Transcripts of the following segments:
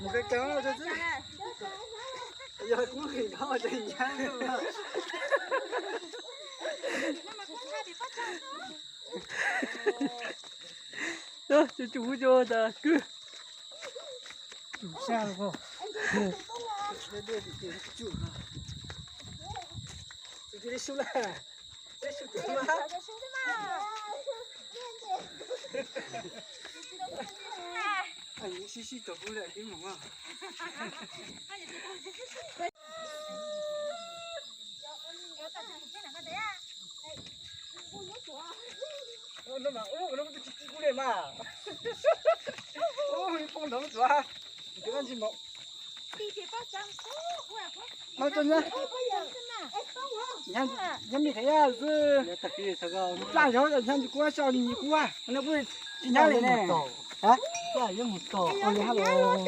Mus kawg kawg, yog kuv nqis dhau ces nyab. Tsum tsum tas kwj. Tsum sab los. Tsum li sub lawm. Sub mas. Sib sib tau kuv lawm tib mus. Ua no mas, ua no mas twb tsis ci kuv li mas. Ua poob nrov tsuav. Mas tau nyab, nyab me qhov yaj xwb. Plaj zog nyab ntsis kuv xyaw nyias kuv, no kuj tsis nyab li ne. Plaj yuav mus tom li hab los.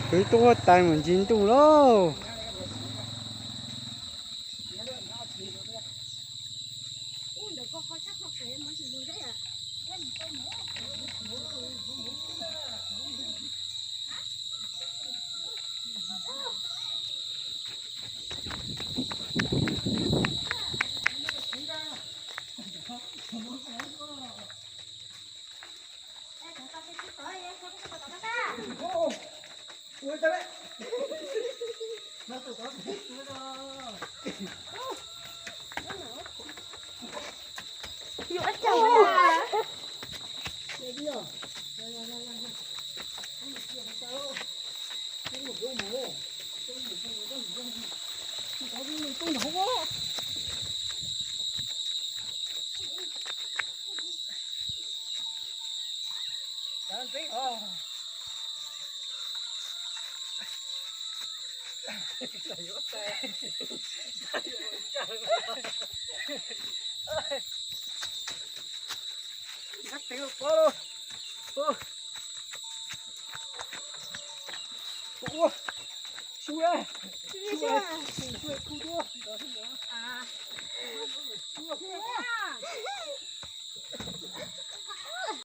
Kwv tuaj huab tais mus ncig ntuj lauj.